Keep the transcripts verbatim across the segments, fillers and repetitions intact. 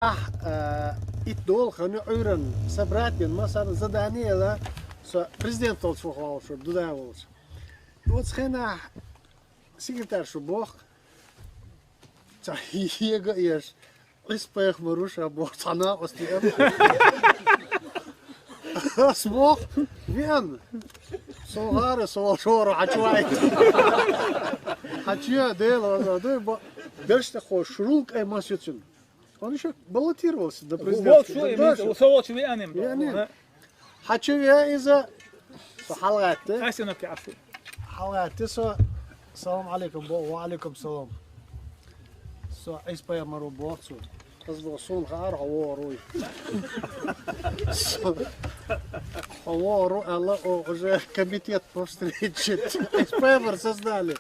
Ахь, э, итт дола хан ю Ӏуьйранна, са брат бен массарна задание яла, со президент волчу ваха валуш, Дудаев волчу. И оцу хенахь секретарь шу боху, ца ега еш, Ӏис пайхамар ву ша боху, цхьа накъост веана. Ас боху, веана. Со гӀара, со шора, хьан чу ваийта? Хьан чу я, Дела, ваза, дуй, бо-, берш тӀе хо, шурул кӀай мас ю цуьнан. Он ещё баллотировался до президентских. Волчу, да, имеется, что со волчу веанем. Веанем. Ага. Хьан чу веа иза? Со хьалагӀаьтти. Хасина кашу. ХьалагӀаьтти со. Салам алейкум, бо, ва алейкум салам. Со Ӏис пайхамар ву боху цо. Аз бо, суна хаара хьо вогӀур вуй. Со, хьо вогӀур ву аьлла, о, уже комитет по встрече. Ӏис пайхамар создали.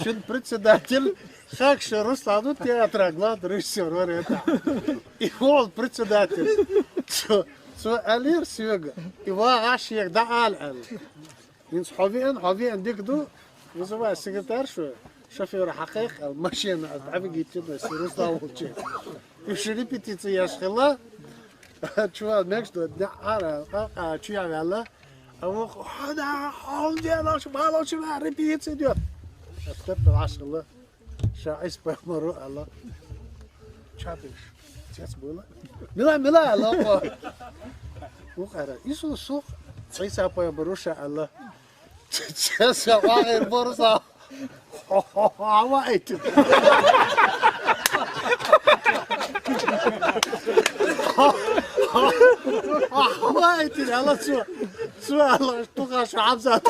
Чун председатель Хакша Руслан ву театра главный режиссёр вара это. И он председатель. Цо, цо аьллера соьга. И вагӀаш шега дӀаала аьлла. ХӀинца хьо веана, хьо веана дика ду. Вызывай секретаршу, шофёра хьакхайкха аьлла, машена ас дӀавигийтина аса Руслан волчу. Уьш репетици еш хилла. Чувал мегаш ду, дӀа ара, а, а, чу яьваьлла. А вукху, хьо да, хьо дела, шу бало, шу ма репетици дё. Ас таппа ваш хилла. Ша Ӏис пайхамар ву аьлла. Чапиш. Цец буйла. Мила, мила аьлла, хо. Вукхара. Ису сух. Ӏиса пайхамар ву ша аьлла. Цец ша вагӀер борза. Хьо, хьо, хьо, хьо, хьо, Хьаваийтина, аьлла цо. Цо аьлла, тухаш Хьамзат.